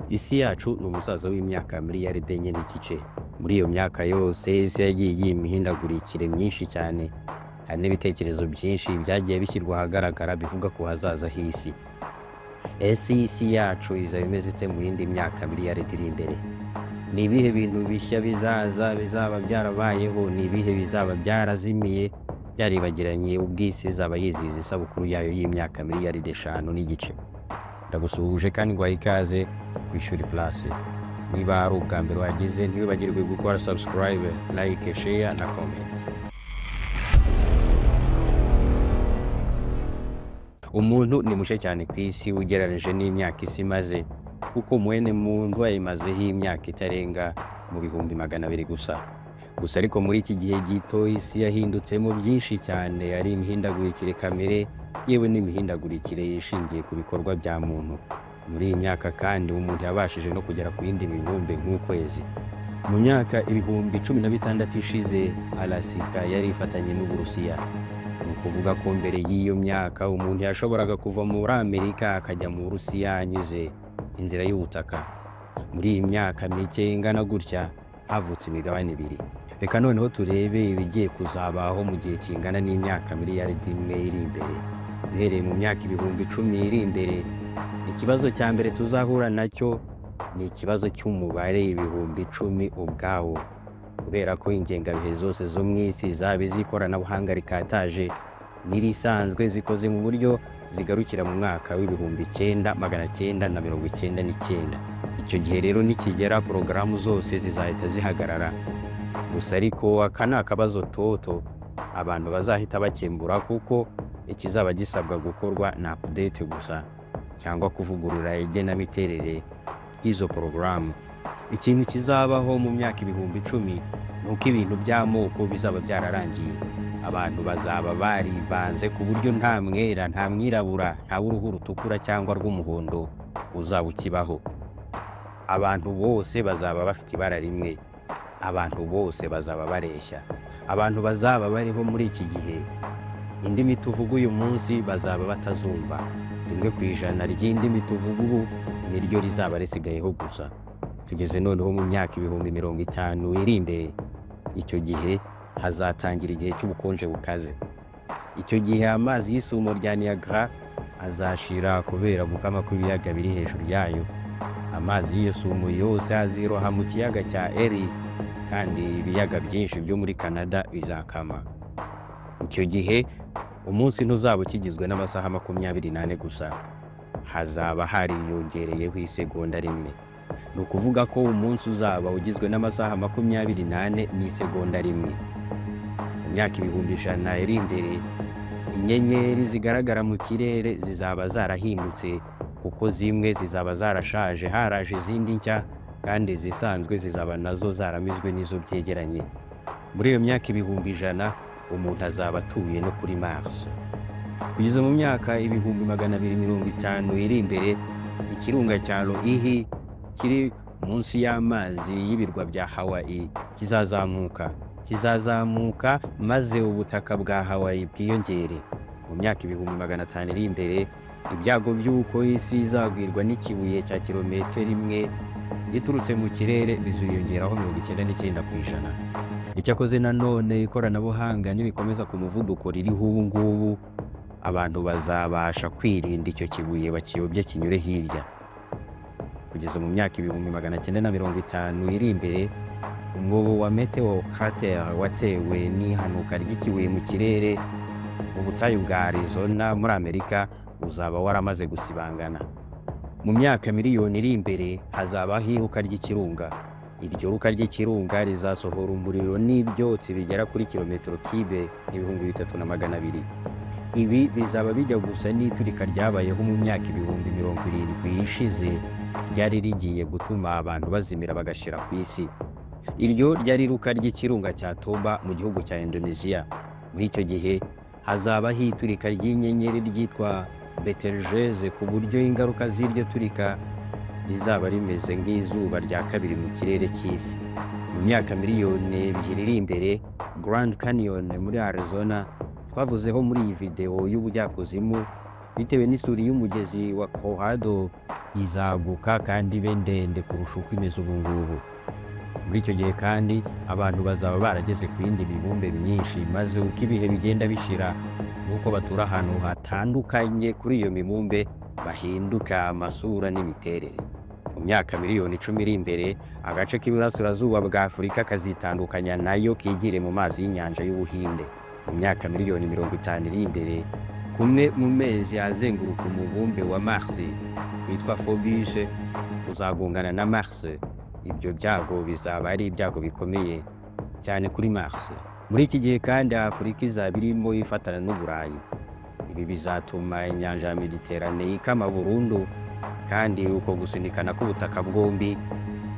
Isi yacu ni umusaza w'imyaka miliyari 4.5. Muri iyo myaka yose isi yagiye igira imihindagurikire myinshi cyane. Hari n'ibitekerezo byinshi byagiye bishyirwa ahagaragara bivuga ku hazaza h'isi. Ese isi yacu izaba imeze ite mu yindi myaka miliyari iri imbere? Ni ibihe bintu bishya bizaza bizaba byarabayeho? Ni ibihe bizaba byarazimiye, byaribagiranye ubwo isi izaba yizihiza isabukuru yayo y'imyaka miliyari 5.5? Ndagusuhuje kandi nguhaye ikaze ku Ishuri Plus. Niba ari ubwa mbere wagize, ntiwibagirwe gukora subscribe, like, share na comment. Umuntu ni mushya cyane ku isi ugereranyije n'imyaka isi imaze, kuko mwene muntu ayimazeho imyaka itarenga mu 200,000 gusa. Gusa ariko muri iki gihe gito isi yahindutsemo byinshi cyane, ari imihindagurikire kamere, yewe n'imihindagurikire ishingiye ku bikorwa bya muntu. Muri iyi myaka kandi umuntu yabashije no kugera ku yindi mibumbe nk'ukwezi. Mu myaka 16,000 ishize, Alasika yari ifatanye n'Uburusiya. Ni ukuvuga ko mbere y'iyo myaka umuntu yashoboraga kuva muri Amerika akajya mu Burusiya anyuze inzira y'ubutaka. Muri iyi myaka mike ingana gutya havutse imigabane ibiri. Reka noneho turebe ibigiye kuzabaho mu gihe kingana n'imyaka miliyari 1 iri imbere. Duhereye mu myaka 10,000 iri imbere, ikibazo cya mbere tuzahura nacyo ni ikibazo cy'umubare 10,000 ubwawo. Kubera ko ingengabihe zose zo mu isi, zaba iz'ikoranabuhanga rikataje n'irisanzwe, zikoze mu buryo zigarukira mu mwaka w'9999. Icyo gihe rero nikigera, porogaramu zose zizahita zihagarara. Gusa ariko aka ni akabazo toto abantu bazahita bakemura, kuko ikizaba gisabwa gukorwa ni update gusa cyangwa kuvugurura igenamiterere ry'izo porogaramu. Ikintu kizabaho mu myaka 10,000 ni uko ibintu by'amoko bizaba byararangiye. Abantu bazaba barivanze ku buryo nta mwera, nta mwirabura, nta w'uruhu rutukura cyangwa rw'umuhondo uzaba ukibaho. Abantu bose bazaba bafite ibara rimwe. Abantu bose bazaba bareshya. Abantu bazaba bariho muri iki gihe, indimi tuvuga uyu munsi bazaba batazumva. 1% ry'indimi tuvuga ubu niryo rizaba risigayeho gusa. Tugeze noneho mu myaka 50,000 iri imbere. Icyo gihe hazatangira igihe cy'ubukonje bukaze. Icyo gihe amazi y'isumo rya Niagara azashira kubera gukama kw'ibiyaga biri hejuru yayo. Amazi y'iyo sumo yose aziroha mu kiyaga cya Erie, kandi ibiyaga byinshi byo muri Canada bizakama. Icyo gihe umunsi ntuzaba ukigizwe n'amasaha 24 gusa, hazaba hariyongereyeho isegonda rimwe. Ni ukuvuga ko umunsi uzaba ugizwe n'amasaha 24 n'isegonda rimwe. Mu myaka 100,000 iri imbere, inyenyeri zigaragara mu kirere zizaba zarahindutse, kuko zimwe zizaba zarashaje haraje izindi nshya, kandi izisanzwe zizaba nazo zaramizwe n'izo byegeranye. Muri iyo myaka 100,000 umuntu azaba atuye no kuri Mars. Kugeza mu myaka 250,000 iri imbere, ikirunga cya Loihi kiri munsi y'amazi y'ibirwa bya Hawaii kizazamuka. Kizazamuka maze ubutaka bwa Hawaii bwiyongere. Mu myaka 500,000 iri imbere, ibyago by'uko isi izagwirwa n'ikibuye cya kilometero imwe giturutse mu kirere biziyongeraho 99%. Icyakoze nanone ikoranabuhanga nirikomeza ku muvuduko ririho ubu ngubu, abantu bazabasha kwirinda icyo kibuye, bakiyobye kinyure hirya. Kugeza mu myaka 950,000 iri imbere, umwobo wa Meteor Crater watewe n'ihanuka ry'ikibuye mu kirere mu butayu bwa Arizona muri Amerika uzaba waramaze gusibangana. Mu myaka miliyoni iri imbere hazabaho iruka ry'ikirunga. Iryo ruka ry'ikirunga rizasohora umuriro n'ibyotsi bigera kuri kilometero kibe 3200. Ibi bizaba bijya gusa n'iturika ryabayeho mu myaka 70,000 ishize, ryari rigiye gutuma abantu bazimira bagashira ku isi. Iryo ryari iruka ry'ikirunga cya Toba mu gihugu cya Indonesia. Muri icyo gihe hazabaho iturika ry'inyenyeri ryitwa Betelgeuse, ku buryo ingaruka z'iryo turika rizaba rimeze nk'izuba rya kabiri mu kirere cy'isi. Mu myaka miliyoni 2 iri imbere, Grand Canyon muri Arizona twavuzeho muri iyi videwo y'ubujyakuzimu, bitewe n'isuri y'umugezi wa Colorado Izaguka kandi ibe ndende kurusha uko imeze ubu ngubu. Muri icyo gihe kandi abantu bazaba barageze ku yindi mibumbe myinshi, maze uko ibihe bigenda bishira nuko batura ahantu hatandukanye kuri iyo mibumbe bahinduka amasura n'imiterere. Mu myaka miliyoni 10 iri imbere, agace k'iburasirazuba bwa Afurika kazitandukanya nayo kigire mu mazi y'inyanja y'Ubuhinde. Mu myaka miliyoni 50 iri imbere, kumwe mu mezi azenguruka umubumbe wa Mars kwitwa Phobos kuzagongana na Mars. Ibyo byago bizaba ari ibyago bikomeye cyane kuri Mars. Muri iki gihe kandi Afurika izaba irimo ifatana n'Uburayi. Ibi bizatuma inyanja ya Mediterane ikama burundu, kandi uko gusunikana k'ubutaka bwombi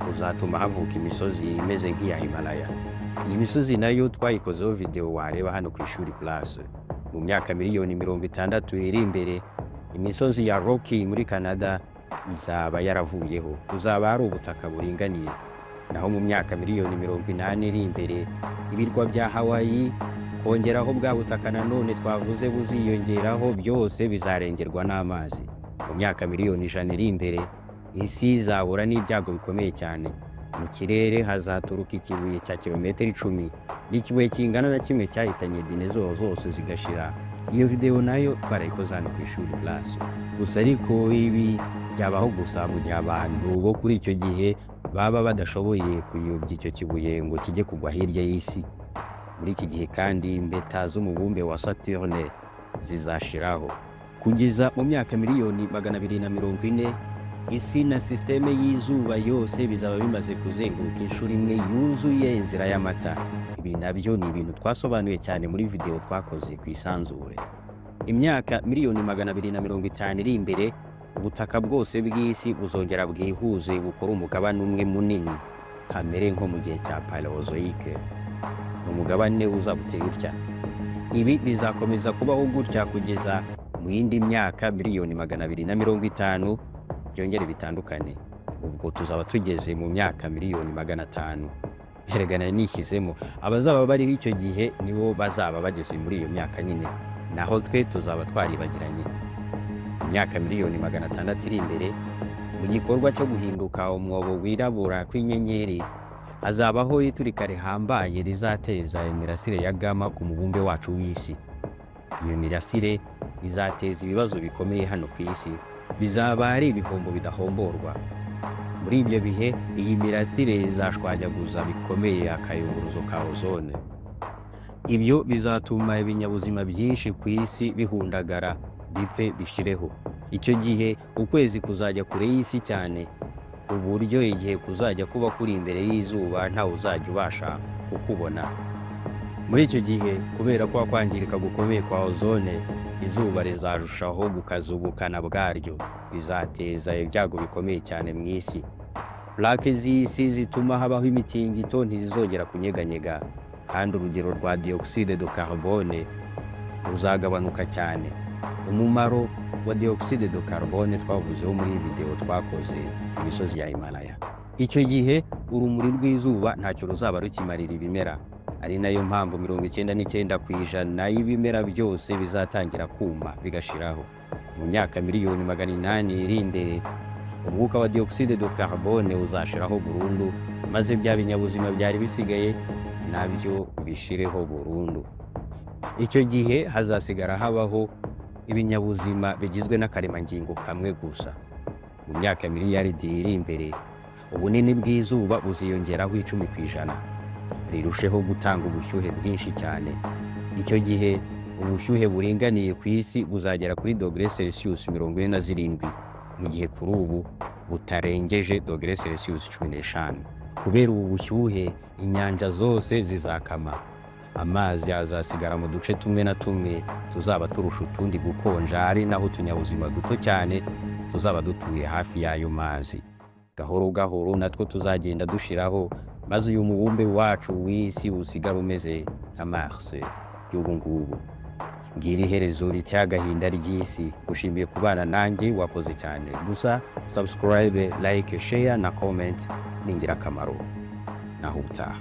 kuzatuma havuka imisozi imeze nk'iya Himalaya. Iyi misozi nayo twayikozeho video wareba hano ku Ishuri Plus. Mu myaka miliyoni 60 iri imbere, imisozi ya Rocky muri Canada izaba yaravuyeho, kuzaba hari ubutaka buringaniye. Naho mu myaka miliyoni 80 iri imbere, ibirwa bya Hawaii kongeraho bwa butaka nanone twavuze buziyongeraho, byose bizarengerwa n'amazi. Mu myaka miliyoni 100 iri imbere, isi izahura n'ibyago bikomeye cyane. Mu kirere hazaturuka ikibuye cya kilometero 10, ni ikibuye kingana na kimwe cyahitanye dinosaurs zose zigashira. Iyo video nayo twarayikoze hano ku Ishuri Plus. Gusa ariko ibi byabaho gusa mu gihe abantu bo kuri icyo gihe baba badashoboye kuyobya icyo kibuye ngo kijye kugwa hirya y'isi. Muri iki gihe kandi impeta z'umubumbe wa Saturne zizashiraho. Kugeza mu myaka miliyoni 240, isi na sisiteme y'izuba yose bizaba bimaze kuzenguruka inshuro imwe yuzuye inzira y'amata. Ibi nabyo ni ibintu twasobanuye cyane muri video twakoze ku isanzure. Imyaka miliyoni 250 iri imbere, ubutaka bwose bw'isi buzongera bwihuze bukore umugabane umwe munini, hamere nko mu gihe cya Paleozoïque. Ni umugabane uzaba uteye utya. Ibi bizakomeza kubaho gutya kugeza mu yindi myaka miliyoni 250, byongere bitandukane. Ubwo tuzaba tugeze mu myaka miliyoni 500. Erega nari nishyizemo abazaba bariho icyo gihe, nibo bazaba bageze muri iyo myaka nyine, naho twe tuzaba twaribagiranye. Mu myaka miliyoni 600 iri imbere, mu gikorwa cyo guhinduka umwobo wirabura kw'inyenyeri, hazabaho iturika rihambaye rizateza imirasire ya gamma ku mubumbe wacu w'isi. Iyo mirasire izateza ibibazo bikomeye hano ku isi, bizaba ari ibihombo bidahomborwa. Muri ibyo bihe iyi mirasire izashwanyaguza bikomeye akayunguruzo ka ozone. Ibyo bizatuma ibinyabuzima byinshi ku isi bihundagara, bipfe bishireho. Icyo gihe ukwezi kuzajya kure y'isi cyane, ku buryo igihe kuzajya kuba kuri imbere y'izuba ntawe uzajya ubasha kukubona. Muri icyo gihe, kubera kwa kwangirika gukomeye kwa ozone, izuba rizarushaho gukaza ubukana bwaryo, bizateza ibyago bikomeye cyane mu isi. Plaque z'isi zituma habaho imitingito ntizizongera kunyeganyega, kandi urugero rwa dioxyde de carbone ruzagabanuka cyane. Umumaro wa dioxyde de carbone twavuzeho muri video twakoze ku misozi ya Himalaya. Icyo gihe urumuri rw'izuba ntacyo ruzaba rukimarira ibimera, ari nayo mpamvu 99% y'ibimera byose bizatangira kuma bigashiraho. Mu myaka miliyoni 800 iri imbere, umwuka wa dioxyde de carbone uzashiraho burundu, maze bya binyabuzima byari bisigaye nabyo bishireho burundu. Icyo gihe hazasigara habaho ibinyabuzima bigizwe n'akaremangingo kamwe gusa. Mu myaka miliyaridi iri imbere, ubunini bw'izuba buziyongeraho 10%, rirusheho gutanga ubushyuhe bwinshi cyane. Icyo gihe ubushyuhe buringaniye ku isi buzagera kuri dogere Celsius 47, mu gihe kuri ubu butarengeje dogere Celsius 15. Kubera ubu bushyuhe, inyanja zose zizakama. Amazi azasigara mu duce tumwe na tumwe tuzaba turusha utundi gukonja, ari naho utunyabuzima duto cyane tuzaba dutuye hafi y'ayo mazi. Gahoro gahoro natwo tuzagenda dushiraho, maze uyu mubumbe wacu w'isi usigara umeze nka Mars y'ubu ngubu. Ngira iherezo riteye agahinda ry'isi. Gushimiye kubana nanjye, wakoze cyane. Gusa subscribe, like, share na comment ni ingirakamaro. Naho ubutaha.